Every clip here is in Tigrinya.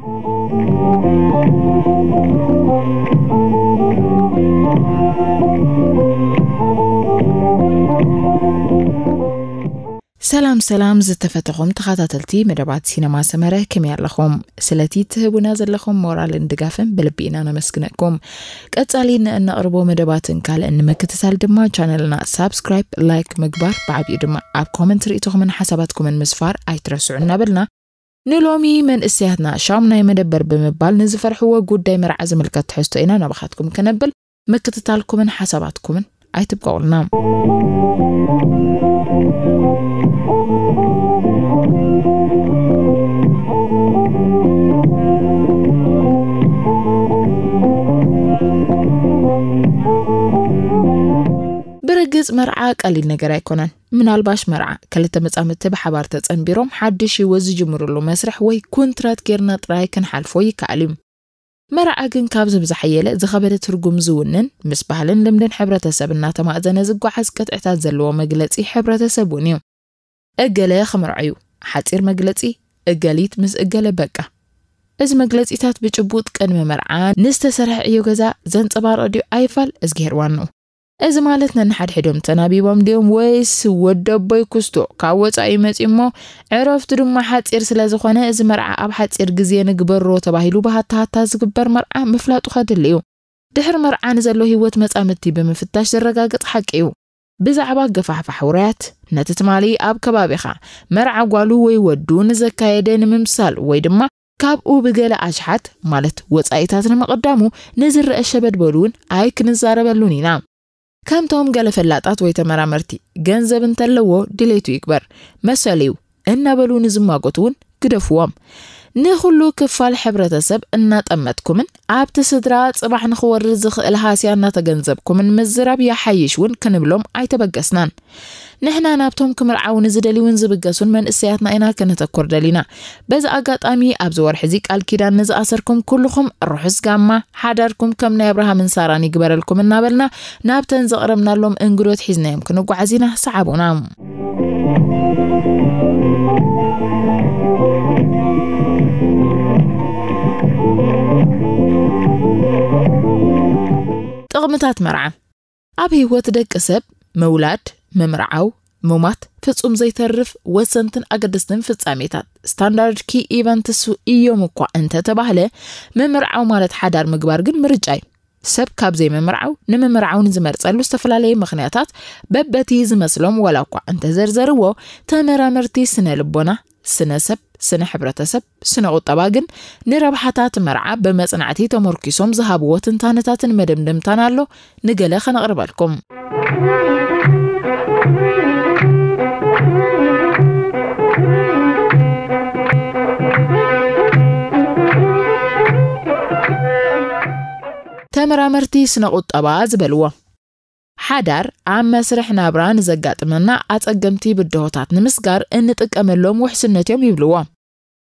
ሰላም ሰላም ዝተፈተኹም ተኸታተልቲ መደባት ሲነማ ሰመረ፣ ከመይ ኣለኹም? ስለቲ ትህቡና ዘለኹም ሞራልን ድጋፍን ብልቢ ኢና ነመስግነኩም። ቀጻሊ ንእነቕርቦ መደባትን ካልእን ንምክትታል ድማ ቻነልና ሳብስክራይብ፣ ላይክ ምግባር፣ ብዓቢኡ ድማ ኣብ ኮመንት ርእይቶኹምን ሓሳባትኩምን ምስፋር ኣይትረስዑ እናበልና፣ ንሎሚ መንእሰያትና ሻሙናይ መደበር ብምባል ንዝፈርሕዎ ጉዳይ መርዓ ዝምልከት ትሕዝቶ ኢና ናባኻትኩም ከነብል። ምክትታልኩምን ሓሳባትኩምን ኣይትብቀቑልና። ብርግጽ መርዓ ቀሊል ነገር ኣይኮነን። ምናልባሽ መርዓ ክልተ መጻምድቲ ብሓባር ተጸንቢሮም ሓድሽ ህይወት ዝጅምሩሉ መስርሕ ወይ ኩንትራት ጌርና ጥራይ ክንሓልፎ ይከኣል እዩ። መርዓ ግን ካብዚ ብዝሓየለ ዝኸበደ ትርጉም ዝውንን፣ ምስ ባህልን ልምድን ሕብረተሰብ እናተማእዘነ ዝጓዓዝ ቅጥዕታት ዘለዎ መግለጺ ሕብረተሰብ እውን እዩ። እገለ ክምርዖ እዩ፣ ሓጺር መግለጺ፣ እገሊት ምስ እገለ በቃ። እዚ መግለጺታት ብጭቡጥ ቅድሚ መርዓ ንዝተሰርሐ ዕዮ ገዛ ዘንጸባርቕ ድዩ ኣይፋል እዝግሄር ዋንኡ። እዚ ማለት ነንሓድሕዶም ተናቢቦም ድዮም ወይስ ወደቦይ ኩስቶ ካብ ወጻኢ መጺኡ እሞ ዕረፍቱ ድማ ሓጺር ስለ ዝኾነ እዚ መርዓ ኣብ ሓጺር ግዜ ንግበሮ ተባሂሉ ብሃታሃታ ዝግበር መርዓ ምፍላጡ ከድሊ እዩ። ድሕሪ መርዓ ንዘሎ ህይወት መጻምድቲ ብምፍታሽ ዝረጋገጽ ሓቂ እዩ። ብዛዕባ ገፋሕፋሕ ውራያት፣ ነቲ ትማሊ ኣብ ከባቢኻ መርዓ ጓሉ ወይ ወዱ ንዘካየደ ንምምሳል ወይ ድማ ካብኡ ብገለ ኣሽሓት ማለት ወጻኢታት ንምቕዳሙ ንዝረአ ሸበድበድ እውን ኣይክንዛረበሉን ኢና። ከምቶም ገለ ፈላጣት ወይ ተመራመርቲ፣ ገንዘብ እንተለዎ ድሌቱ ይግበር፣ መሰሉ እዩ እናበሉ ንዝማጎቱ እውን ግደፍዎም። ንኹሉ ክፋል ሕብረተሰብ እናጠመትኩምን ኣብቲ ስድራ ጽባሕ ንኽወርድ ዝኽእል ሃስያ እናተገንዘብኩምን ምዝራብ ይሓይሽ እውን ክንብሎም ኣይተበገስናን። ንሕና ናብቶም ክምርዓዉ ንዝደልዩን ዝብገሱን መንእሰያትና ኢና ከነተኩር ደሊና። በዚ ኣጋጣሚ ኣብዚ ወርሒ እዚ ቃል ኪዳን ንዝኣሰርኩም ኩልኹም ርሑስ ጋማ፣ ሓዳርኩም ከም ናይ ኣብርሃምን ሳራን ይግበረልኩም እናበልና ናብተን ዘቕረብናሎም እንግዶት ሒዝናዮም ክንጓዓዝ ኢና። ሰዓቡና። ጥቕምታት መርዓ። ኣብ ህይወት ደቂ ሰብ ምውላድ፣ ምምርዓው፣ ምማት ፍጹም ዘይተርፍ ወሰንትን ኣገደስትን ፍጻሜታት፣ ስታንዳርድ ኪ ኢቨንትስ፣ እዮም እኳ እንተተባህለ፣ ምምርዓው ማለት ሓዳር ምግባር ግን ምርጫ እዩ። ሰብ ካብ ዘይምምርዓው ንምምርዓው ንዝመርጸሉ ዝተፈላለየ ምኽንያታት በበቲ ዝመስሎም ዋላ እኳ እንተዘርዘርዎ፣ ተመራመርቲ ስነ ልቦና፣ ስነ ሰብ፣ ስነ ሕብረተሰብ፣ ስነ ቁጠባ ግን ንረብሓታት መርዓ ብመጽናዕቲ ተመርኪሶም ዝሃብዎ ትንታነታትን መደምደምታን ኣሎ። ንገለ ከነቕርበልኩም። ተመራመርቲ ስነ ቁጠባ ዝበልዎ፣ ሓዳር ኣብ መስርሕ ናብራ ንዘጋጥመና ኣጸገምቲ ብድሆታት ንምስጋር እንጥቀመሎም ውሕስነት እዮም ይብልዎ።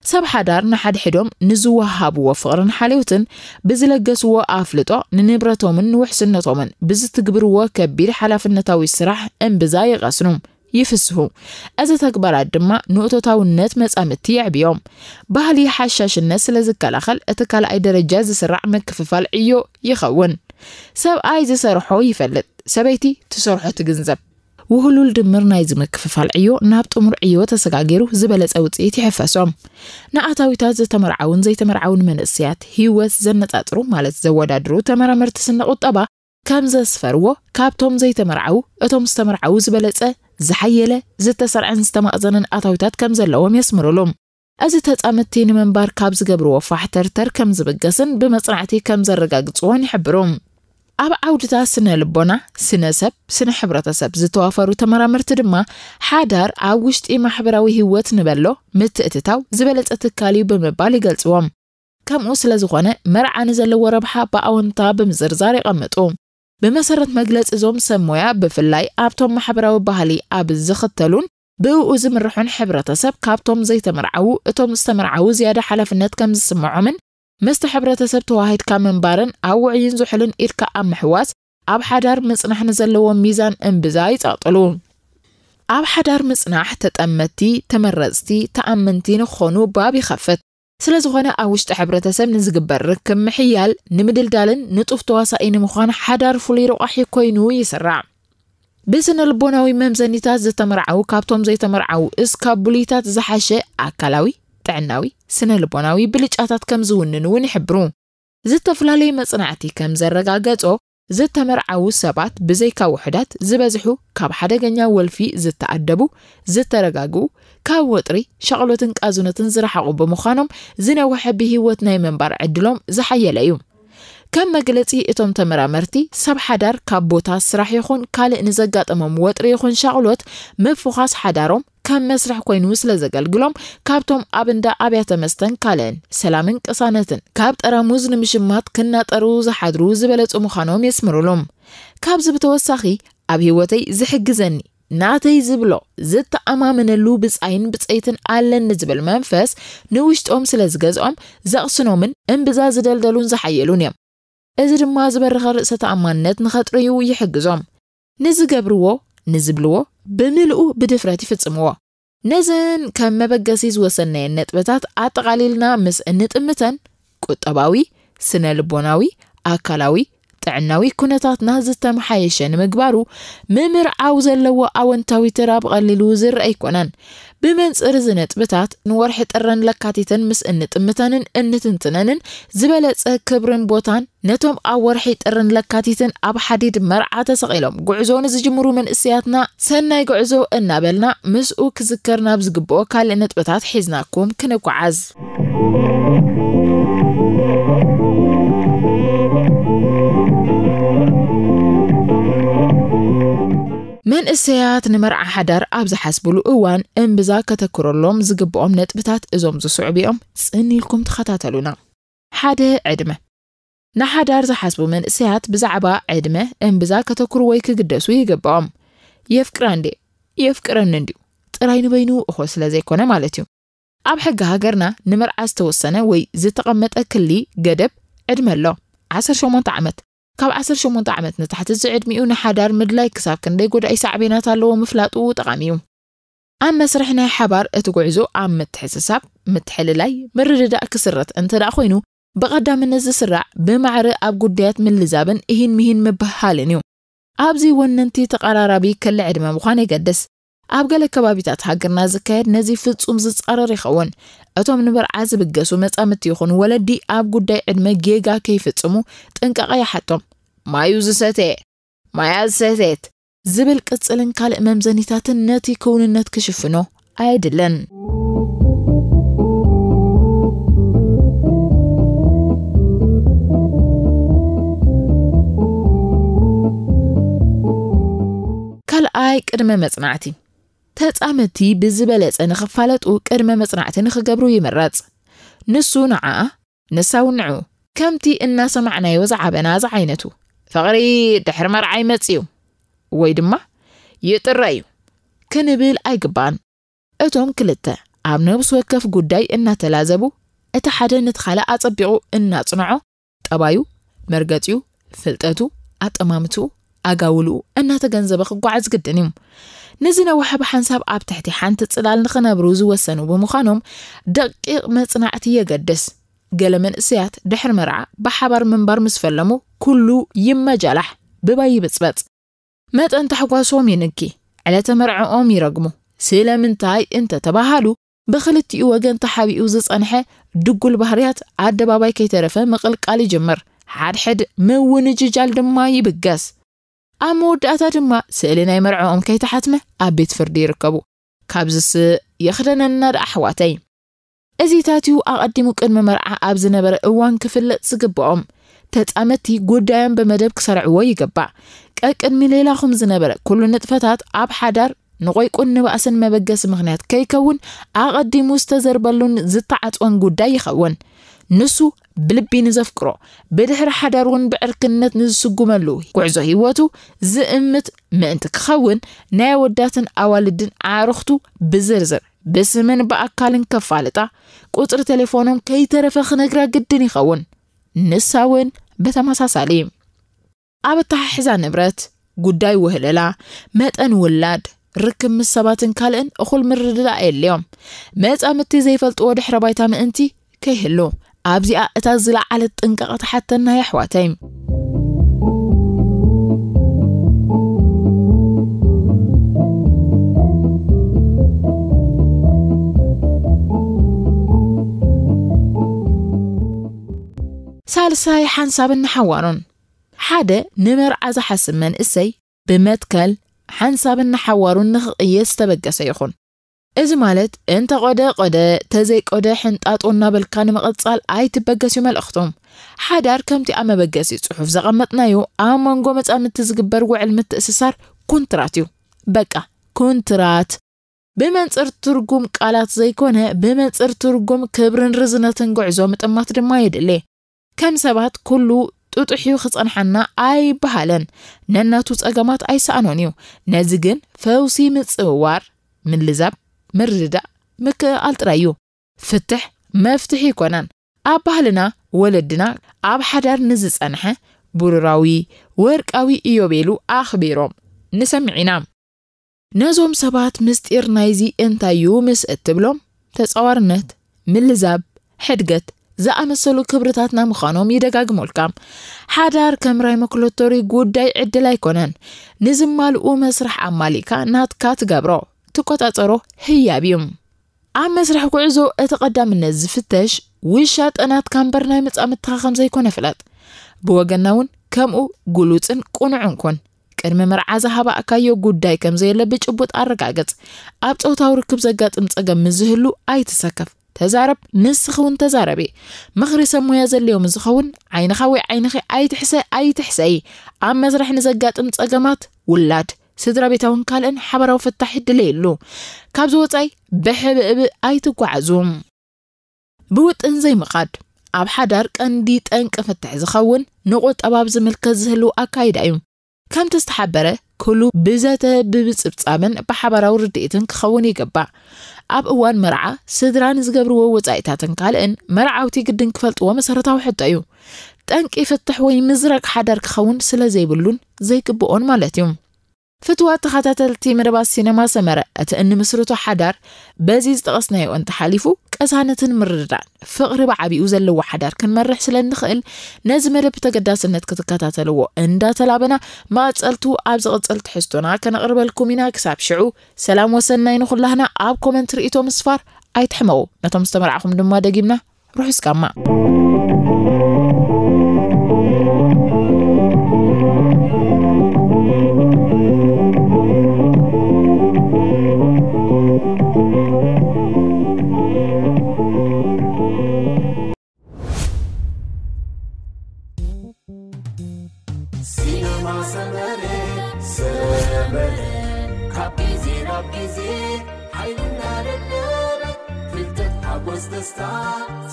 ሰብ ሓዳር ንሓድሕዶም ንዝወሃብዎ ፍቕርን ሓልዮትን፣ ብዝለገስዎ ኣፍልጦ፣ ንንብረቶምን ንውሕስነቶምን ብዝትግብርዎ ከቢድ ሓላፍነታዊ ስራሕ እምብዛ ይቐስኑ፣ ይፍስሁ። እዚ ተግባራት ድማ ንእቶታውነት መጻምድቲ የዕብዮም። ባህሊ ሓሻሽነት ስለ ዝከላኸል፣ እቲ ካልኣይ ደረጃ ዝስራዕ ምክፍፋል ዕዮ ይኸውን። ሰብኣይ ዝሰርሖ ይፈልጥ፣ ሰበይቲ ትሰርሖ ትግንዘብ። ውህሉል ድምር ናይዚ ምክፍፋል ዕዮ ናብ ጥሙር ዕዮ ተሰጋጊሩ ዝበለጸ ውጽኢት ይሕፈሶም። ንኣታዊታት ዝተመርዓውን ዘይተመርዓውን መንእሰያት ህይወት ዘነጻጽሩ ማለት ዘወዳድሩ ተመራመርቲ ስነ ቁጠባ ከም ዘስፈርዎ፣ ካብቶም ዘይተመርዓዉ እቶም ዝተመርዓዉ ዝበለጸ፣ ዝሓየለ፣ ዝተሰርዐን ዝተማእዘነን ኣታዊታት ከም ዘለዎም የስምሩሉ። እዚ ተጻመድቲ ንምንባር ካብ ዝገብርዎ ፋሕተርተር ከም ዝብገስን ብመጽናዕቲ ከም ዘረጋግጽዎን ይሕብሩ። ኣብ ዓውድታት ስነ ልቦና፣ ስነ ሰብ፣ ስነ ሕብረተሰብ ዝተዋፈሩ ተመራመርቲ ድማ፣ ሓዳር ኣብ ውሽጢ ማሕበራዊ ህይወት ንበሎ ምትእትታው ዝበለጸ ትካል እዩ ብምባል ይገልጽዎም። ከምኡ ስለ ዝኾነ፣ መርዓ ንዘለዎ ረብሓ ብኣወንታ ብምዝርዛር የቐምጡ። ብመሰረት መግለጺ እዞም ሰብ ሞያ፣ ብፍላይ ኣብቶም ማሕበራዊ ባህሊ ኣብ ዝኽተሉን ብእኡ ዝምርሑን ሕብረተሰብ፣ ካብቶም ዘይተመርዓዉ እቶም ዝተመርዓዉ ዝያዳ ሓላፍነት ከም ዝስምዖምን፣ ምስቲ ሕብረተሰብ ተዋሂድካ ምንባርን ኣብ ውዑይን ዝሑልን ኢድካ ኣብ ምሕዋስ ኣብ ሓዳር ምጽናሕ ንዘለዎም ሚዛን እምብዛ ይጸቕጥሉ። ኣብ ሓዳር ምጽናሕ ተጠመትቲ፣ ተመረጽቲ፣ ተኣመንቲ ንኽኾኑ ባብ ይኸፍት። ስለዝኾነ ኣብ ውሽጢ ሕብረተሰብ ንዝግበር ርክብ ምሕያል ንምድልዳልን ንጡፍ ተዋሳኢ ንምዃን ሓዳር ፍሉይ ረቋሒ ኮይኑ ይስራዕ። ብስነ ልቦናዊ መምዘኒታት ዝተመርዓዉ ካብቶም ዘይተመርዓዉ እስካብ ብሉይታት ዝሓሸ ኣካላዊ፣ ጥዕናዊ፣ ስነ ልቦናዊ ብልጫታት ከም ዝውንን እውን ይሕብሩ። ዝተፈላለየ መጽናዕቲ ከም ዘረጋገጾ ዝተመርዓዉ ሰባት ብዘይካ ውሑዳት ዝበዝሑ ካብ ሓደገኛ ወልፊ ዝተኣደቡ፣ ዝተረጋግኡ፣ ካብ ወጥሪ፣ ሻቕሎትን ቃዝኖትን ዝረሓቑ ብምዃኖም ዝነውሐ ብህይወት ናይ ምንባር ዕድሎም ዝሓየለ እዩ። ከም መግለጺ እቶም ተመራመርቲ ሰብ ሓዳር ካብ ቦታ ስራሕ ይኹን ካልእ ንዘጋጠሞም ወጥሪ ይኹን ሻቕሎት ምፍዃስ ሓዳሮም ከም መስርሕ ኮይኑ ስለ ዘገልግሎም ካብቶም ኣብ እንዳ ኣብያተ መስተን ካልእን ሰላምን ቅሳነትን ካብ ጠራሙዝ ንምሽማት ክናጠሩ ዝሓድሩ ዝበለጹ ምዃኖም የስምሩሎም። ካብዚ ብተወሳኺ ኣብ ህይወተይ ዝሕግዘኒ ናተይ ዝብሎ ዝተኣማመነሉ ብጻይን ብጸይትን ኣለኒ ዝብል መንፈስ ንውሽጦም ስለ ዝገዝኦም ዘቕስኖምን እምብዛ ዝደልደሉን ዝሓየሉን እዮም። እዚ ድማ ዝበረኸ ርእሰ ተኣማንነት ንኸጥርዩ ይሕግዞም። ንዝገብርዎ ንዝብልዎ ብምልኡ ብድፍረት ይፍጽምዎ። ነዘን ከም መበገሲ ዝወሰነየን ነጥብታት ኣጠቓሊልና ምስ እንጥምተን ቁጠባዊ፣ ስነ ልቦናዊ፣ ኣካላዊ፣ ጥዕናዊ ኩነታትና ዝተመሓየሸ ንምግባሩ ምምርዓው ዘለዎ ኣወንታዊ ተራ ብቐሊሉ ዝረአ ኣይኮነን። ብመንጽር እዚ ነጥብታት ንወርሒ ጥርን ለካቲትን ምስ እንጥምተንን እንትንትነንን ዝበለጸ ክብርን ቦታን ነቶም ኣብ ወርሒ ጥርን ለካቲትን ኣብ ሓዲድ መርዓ ተሰቒሎም ጉዕዞ ንዝጅምሩ መንእሰያትና ሰናይ ጉዕዞ እናበልና ምስኡ ክዝከር ናብ ዝግብኦ ካልእ ነጥብታት ሒዝናኩም ክንጓዓዝ። መንእሰያት ንመርዓ ሓዳር ኣብ ዝሓስብሉ እዋን እምብዛ ከተክረሎም ዝግብኦም ነጥብታት እዞም ዝስዕቡ እዮም። ጽን ኢልኩም ተኸታተሉና። ሓደ፣ ዕድመ። ንሓዳር ዝሓስቡ መንእሰያት ብዛዕባ ዕድመ እምብዛ ከተክሩ ወይ ክግደሱ ይግብኦም። የፍቅራ እንዴ? የፍቅረኒ እንድዩ ጥራይ ንበይኑ እኾ ስለ ዘይኮነ ማለት እዩ። ኣብ ሕጊ ሃገርና ንመርዓ ዝተወሰነ ወይ ዝተቐመጠ ክሊ ገደብ ዕድመ ኣሎ። ዓሰርተ ሸሞንተ ዓመት። ካብ ዓሰርተ ሸሞንተ ዓመት ንታሕቲ ዝዕድሚኡ ንሓዳር ምድላይ ክሳብ ክንደይ ጎዳኢ ሳዕቤናት ኣለዎ ምፍላጡ ጠቓሚ እዩ። ኣብ መስርሕ ናይ ሓባር እቲ ጉዕዞ ኣብ ምትሕስሳብ፣ ምትሕልላይ፣ ምርድዳእ ክስረት እንተ ደኣ ኮይኑ፣ ብቐዳምነት ዝስራዕ ብማዕረ ኣብ ጉዳያት ምልዛብን እሂን ምሂን ምብህሃልን እዩ። ኣብዚ ወነንቲ ተቐራራቢ ከለ ዕድመ ምዃን የገድስ። ኣብ ገለ ከባቢታት ሃገርና ዝካየድ ነዚ ፍጹም ዝጻረር ይኸውን። እቶም ንመርዓ ዝብገሱ መጻምድቲ ይኹኑ ወለዲ ኣብ ጉዳይ ዕድመ ጌጋ ከይፍጽሙ ጥንቃቐ ይሓቶም። ማዩ ዝሰተየ፣ ማያ ዝሰተየት ዝብል ቅጽልን ካልእ መምዘኒታትን ነቲ ክውንነት ክሽፍኖ ኣየድልን። ካልኣይ፣ ቅድመ መጽናዕቲ። ተጻመድቲ ብዝበለጸ ንኽፋለጡ ቅድመ መጽናዕቲ ንኽገብሩ ይምረጽ። ንሱ ንዓኣ፣ ንሳ እውን ንዕኡ። ከምቲ እናሰማዕናዮ ዝዓበና ዝዓይነቱ ፍቕሪ ድሕሪ መርዓ ይመጽእ እዩ ወይ ድማ ይጥረ እዩ ክንብል ኣይግባእን። እቶም ክልተ ኣብ ነብሲ ወከፍ ጉዳይ እናተላዘቡ፣ እቲ ሓደ ነቲ ካልእ ኣጸቢቑ እናጽንዖ፣ ጠባዩ፣ መርገጺኡ፣ ፍልጠቱ፣ ኣጠማምትኡ፣ ኣጋውልኡ እናተገንዘበ ክጓዓዝ ግድን እዩ። ንዝነውሐ ብሓንሳብ ኣብ ትሕቲ ሓንቲ ጽላል ንኽነብሩ ዝወሰኑ ብምዃኖም፣ ደቂቕ መጽናዕቲ የገድስ። ገለ መንእሰያት ድሕሪ መርዓ ብሓባር ምንባር ምስ ፈለሙ፣ ኩሉ ይመጃላሕ፣ ብባይ ይብጽበጽ። መጠን ታሕጓሶም ይንኪ፣ ዕለተ መርዕኦም ይረግሙ። ስለምንታይ እንተ ተባሃሉ፣ ብኽልቲኡ ወገን ተሓቢኡ ዝጸንሐ ድጉል ባህርያት ኣደባባይ ከይተረፈ ምቕልቃል ይጅምር። ሓድሕድ ምውንጅጃል ድማ ይብገስ። ኣብ መወዳእታ ድማ ስእሊ ናይ መርዕኦም ከይተሓትመ ኣብ ቤት ፍርዲ ይርከቡ። ካብዝስ የኽደነና ደኣ ኣሕዋተይ። እዚታት እዩ ኣቐዲሙ ቅድሚ መርዓ ኣብ ዝነበረ እዋን ክፍለጥ ዝግብኦም። ተጻመድቲ ጉዳዮም ብመደብ ክሰርዕዎ ይግባእ። ቀቅድሚ ሌላኹም ዝነበረ ኩሉ ንጥፈታት ኣብ ሓዳር ንቆይቁን ንባእስን መበገሲ ምኽንያት ከይከውን ኣቐዲሙ ዝተዘርበሉን ዝተዓጽወን ጉዳይ ይኸውን። ንሱ ብልቢ ንዘፍቅሮ፣ ብድሕሪ ሓዳር እውን ብዕርክነት ንዝስጉመሉ ጉዕዞ ህይወቱ ዝእምት ምእንቲ ክኸውን ናይ ኣወዳትን ኣዋልድን ኣዕሩኽቱ ብዝርዝር ብስምን ብኣካልን ከፋልጣ፣ ቁጽሪ ቴሌፎኖም ከይተረፈ ክነግራ ግድን ይኸውን። ንሳ እውን ብተመሳሳሊ። ኣብ ኣተሓሕዛ ንብረት፣ ጉዳይ ውህለላ፣ መጠን ውላድ፣ ርክብ ምስ ሰባትን ካልእን እኹል ምርድዳእ የድልዮም። መጻምድቲ ዘይፈልጥዎ ድሕረ ባይታ ምእንቲ ከይህሉ ኣብዚኣ እታ ዝለዓለት ጥንቃቐ ትሓተና የሕዋተይ። ሳልሳይ ሓንሳብን ንሓዋሩን። ሓደ ንመርዓ ዝሓስብ መንእሰይ ብመትከል ሓንሳብን ንሓዋሩን ንኽቕየስ ዝተበገሰ ይኹን። እዚ ማለት እንተ ቆደ ቆደ፣ ተዘይ ቆደ ሕንጣጦ እናበልካ ንምቕጻል ኣይትበገስ እዩ መልእኽቱ። ሓዳር ከምቲ ኣብ መበገሲ ጽሑፍ ዘቐመጥናዮ ኣብ መንጎ መጻምድቲ ዝግበር ውዕል ምትእስሳር ኩንትራት እዩ። በቃ ኩንትራት። ብመንጽር ትርጉም ቃላት ዘይኮነ፣ ብመንጽር ትርጉም ክብርን ርዝነትን ጉዕዞ ምጥማት ድማ የድሊ። ከም ሰባት ኩሉ ጥጡሕ እዩ ክጸንሓና ኣይበሃለን። ነናቱ ጸገማት ኣይሰኣኖን እዩ። ነዚ ግን ፈውሲ ምጽውዋር፣ ምልዛብ፣ ምርድዳእ፣ ምክእኣል ጥራይ እዩ። ፍትሕ መፍትሒ ኣይኮነን። ኣብ ባህልና ወለድና ኣብ ሓዳር ንዝጸንሐ ብሩራዊ፣ ወርቃዊ ኢዮቤሉ ኣኽቢሮም ንሰምዕ ኢና። ነዞም ሰባት ምስጢር ናይዚ እንታይ እዩ ምስ እትብሎም፣ ተጻዋርነት፣ ምልዛብ፣ ሕድገት ዝኣመሰሉ ክብርታትና ምዃኖም ይደጋግሙልካ። ሓዳር ከም ራይ መክሎቶሪ ጉዳይ ዕድል ኣይኮነን። ንዝማልኡ መስርሕ ኣማሊእካ ናትካ ትገብሮ፣ ትቆጻጸሮ ህያብ እዩ። ኣብ መስርሕ ጉዕዞ እቲ ቀዳምነት ዝፍተሽ ውሻጠ ናትካ እምበር ናይ መጻምድትኻ ከም ዘይኮነ ፍለጥ። ብወገንና እውን ከምኡ ግሉጽን ቅኑዕን ኩን። ቅድሚ መርዓ ዝሃባእካዮ ጉዳይ ከም ዘየለ ብጭቡጥ ኣረጋግጽ። ኣብ ጾታዊ ርክብ ዘጋጥም ጸገም ምስ ዝህሉ ኣይትሰከፍ። ተዛረብ፣ ንስኺ እውን ተዛረቢ። ምኽሪ ሰብ ሞያ ዘድልዮ ምስ ዝኸውን ዓይንኻ ወይ ዓይንኺ ኣይትሕሰ፣ ኣይትሕሰይ። ኣብ መስርሕ ንዘጋጥም ጸገማት ውላድ፣ ስድራ ቤታውን ካልእን ሓባራዊ ፍታሕ ይድለየሉ። ካብዚ ወጻኢ ብሕብእብእ ኣይትጓዓዙ። ብውጥን ዘይምኻድ ኣብ ሓዳር ቀንዲ ጠንቂ ፍትሕ ዝኸውን ንቁጠባ ኣብ ዝምልከት ዝህልው ኣካይዳ እዩ። ከምቲ ዝተሓበረ ኩሉ ብዘተ ብብጽብጻብን ብሓባራዊ ርድኢትን ክኸውን ይግባእ። ኣብ እዋን መርዓ ስድራ ንዝገብርዎ ወጻኢታትን ካልእን መርዓውቲ ግድን ክፈልጥዎ መሰረታዊ ሕቶ እዩ። ጠንቂ ፍትሕ ወይ ምዝራግ ሓዳር ክኸውን ስለ ዘይብሉን ዘይግብኦን ማለት እዩ። ፍትዋት ተኸታተልቲ መደባት ሲነማ ሰመረ፣ እቲ እንምስርቶ ሓዳር በዚ ዝጠቐስናዮ እንተሓሊፉ፣ ቅሳነትን ምርድዳእን፣ ፍቕሪ ብዓቢኡ ዘለዎ ሓዳር ክንመርሕ ስለ እንኽእል፣ ነዚ መደብ ብተገዳስነት ክትከታተልዎ እንዳተላበና፣ መቐጸልቱ ኣብ ዝቕጽል ትሕዝቶና ከነቕርበልኩም ኢና። ክሳብ ሽዑ፣ ሰላም ወሰናይ ንኹላህና። ኣብ ኮመንት ርእይቶ ምስፋር ኣይትሕመቑ። ነቶም ዝተመርዓኹም ድማ ደጊምና ርሑስ ጋማ። ሲነማ ሰመረ፣ ሰመረ፣ ካብ ግዜ ናብ ግዜ ሓይልና ደለበ። ፍልጠት፣ ሓጎስ፣ ደስታ፣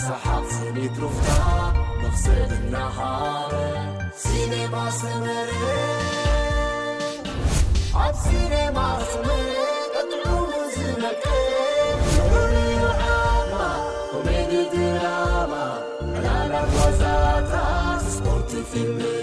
ሰሓቕ፣ ስኒት፣ ሩፍታ፣ መኽሰብ እናሃበ። ሲኔማ ሰመረ። ኣብ ሲኔማ ሰመረ፣ ጥዑሙ ዝነቅል፣ ፍቕሪ፣ ዓማ፣ ኮሜዲ፣ ድራማ፣ ዕላላት፣ ዋዛታት፣ ስፖርት፣ ፊልም፣